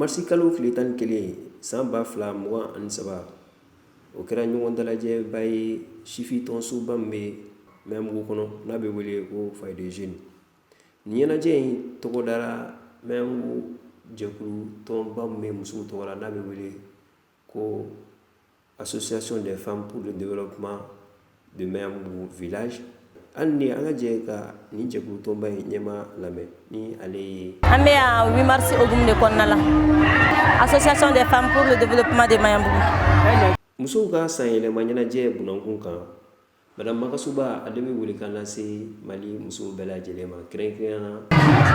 Marisi kalo tile 11 san 2023, o kɛra ɲɔgɔn dalajɛba ye sifin tɔnsoba min bɛ Maɲanbugu kɔnɔ, n'a bɛ wele ko Foyer des Jeunes. Nin ɲɛnajɛ in tɔgɔ dara Maɲanbugu jɛkulu tɔnba min bɛ musow tɔgɔ la, n'a bɛ wele ko Association des femmes pour le développement de Maɲanbugu village. Hali ni an ka jɛ ka nin jɛkulu tɔnba in ɲɛmaa lamɛn ni ale ye. An bɛ yan 8 mars hukumu de kɔnɔna la, Association des femmes pour le développement de Maɲanbugu. Musow ka sanyɛlɛma ɲɛnajɛ bunankun kan, Madame Magasuba, ale bɛ welekan lase Mali musow bɛɛ lajɛlen ma, kɛrɛnkɛrɛnnenya la.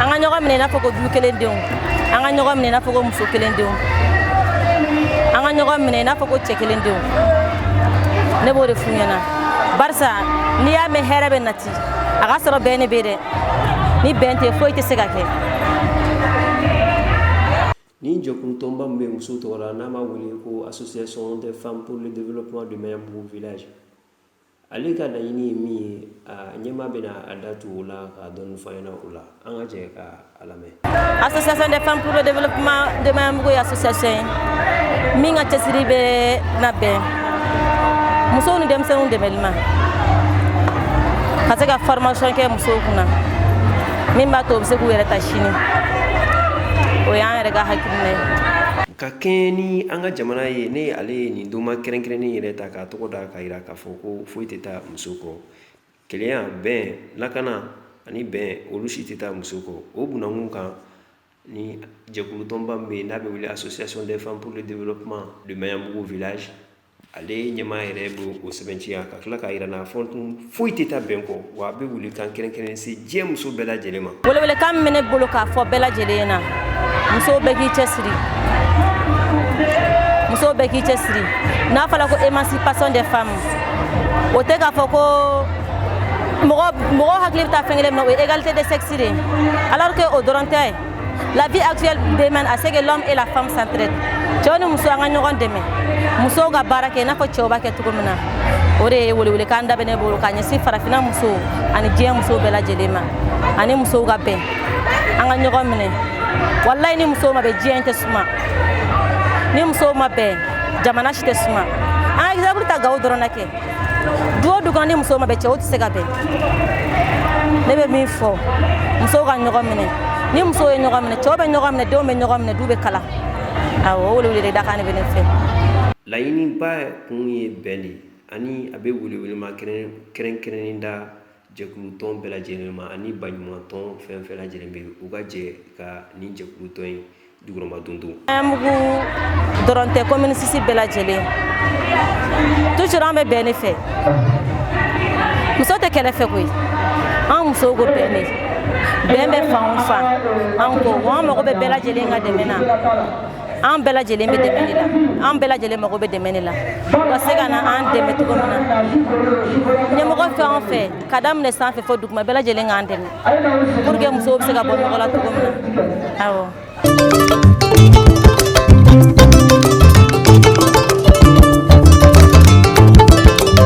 An ka ɲɔgɔn minɛ i n'a fɔ ko du kelen denw, an ka ɲɔgɔn minɛ i n'a fɔ ko muso kelen denw, an ka ɲɔgɔn minɛ i n'a fɔ ko cɛ kelen denw. Ne b'o de f'u ɲɛna, barisa n'i y'a mɛn hɛrɛ bɛ nati, a ka sɔrɔ bɛn de bɛ dɛ. Ni bɛn tɛ, foyi tɛ se ka kɛ. Nin jɛkulu tɔnba min bɛ musow tɔgɔ la, n'a b'a wele ko Association des femmes pour le développement de Maɲanbugu village, ale ka laɲini ye min ye, a ɲɛmaa bɛna a da tu o la ka dɔɔni fɔ an ɲɛna o la. An ka jɛ ka a lamɛn. Association des femmes pour le développement de Maɲanbugu ye association ye min ka cɛsiri bɛ na bɛn musow ni denmisɛnninw dɛmɛli ma, ka se ka formation kɛ musow kunna min b'a to u bɛ se k'u yɛrɛ ta sini. O y'an yɛrɛ ka hakilina ye. Ka kɛɲɛ ni an ka jamana ye, ne ale ye nin donba kɛrɛnkɛrɛnnen yɛrɛ ta k'a tɔgɔ da, k'a jira k'a fɔ ko foyi tɛ taa muso kɔ. Kelenya, bɛn, lakana ani bɛn, olu si tɛ taa muso kɔ. O bunankun kan, ni jɛkulu tɔnba min bɛ yen, n'a bɛ wele Association des femmes pour le développement de Maɲanbugu village, ale ɲɛmaa yɛrɛ bɛ o sɛbɛntiya ka tila k'a jira n'a fɔ tun foyi tɛ taa bɛn kɔ, wa a bɛ welekan kɛrɛnkɛrɛn se diɲɛ muso bɛɛ lajɛlen ma. Welewelekan min bɛ ne bolo k'a fɔ bɛɛ lajɛlen ɲɛna, musow bɛɛ k'i cɛsiri, musow bɛɛ k'i cɛsiri. N'a fɔra ko émancipation des femmes, o tɛ k'a fɔ ko mɔgɔ mɔgɔ hakili bɛ taa fɛn kelen min na, o ye égalité de sexe de ye, alors que o dɔrɔn tɛ. La vie actuelle demande à ce que l'homme et la femme s'entraident. Cɛw ni muso, an ka ɲɔgɔn dɛmɛ, musow ka baara kɛ i n'a fɔ cɛw b'a kɛ cogo min na. O de ye welewelekan da bɛ ne bolo k'a ɲɛsin farafinna musow ani diɲɛ musow bɛɛ lajɛlen ma, ani musow ka bɛn, an ka ɲɔgɔn minɛ. Walayi, ni musow ma bɛn, diɲɛ tɛ suma. Ni musow ma bɛn, jamana si tɛ suma. An ka exemple ta Gawo dɔrɔn na kɛ. Du o du kɔnɔ, ni musow ma bɛn, cɛw tɛ se ka bɛn. Ne bɛ min fɔ, musow ka ɲɔgɔn minɛ. Ni musow ye ɲɔgɔn minɛ, cɛw bɛ ɲɔgɔn minɛ, denw bɛ ɲɔgɔn minɛ, du bɛ kala. Awɔ, o welewele dakan de bɛ ne fɛ. Laɲiniba kun ye bɛn de, ani a bɛ welewelema kɛrɛnkɛrɛnnen da jɛkulu tɔn bɛɛ lajɛlen ma, ani baɲuman tɔn fɛn fɛn lajɛlen bɛ yen, u ka jɛ ka nin jɛkulu tɔn in jukɔrɔma dondon. Maɲanbugu dɔrɔn tɛ, commune 6 bɛɛ lajɛlen, toujours an bɛ bɛn de fɛ. Muso tɛ kɛlɛ fɛ koyi. An musow ko bɛn de, bɛn bɛ fan o fan. An ko an mago bɛ bɛɛ lajɛlen ka dɛmɛ na. An bɛɛ lajɛlen bɛ dɛmɛ de la, an bɛɛ lajɛlen mago bɛ dɛmɛ de la, u ka se ka na an dɛmɛ cogo min na. Ɲɛmɔgɔ fɛn o fɛn, ka daminɛ sanfɛ fɔ duguma, bɛɛ lajɛlen k'an dɛmɛ pour que musow bɛ se ka bɔ nɔgɔ la cogo min na. Awɔ.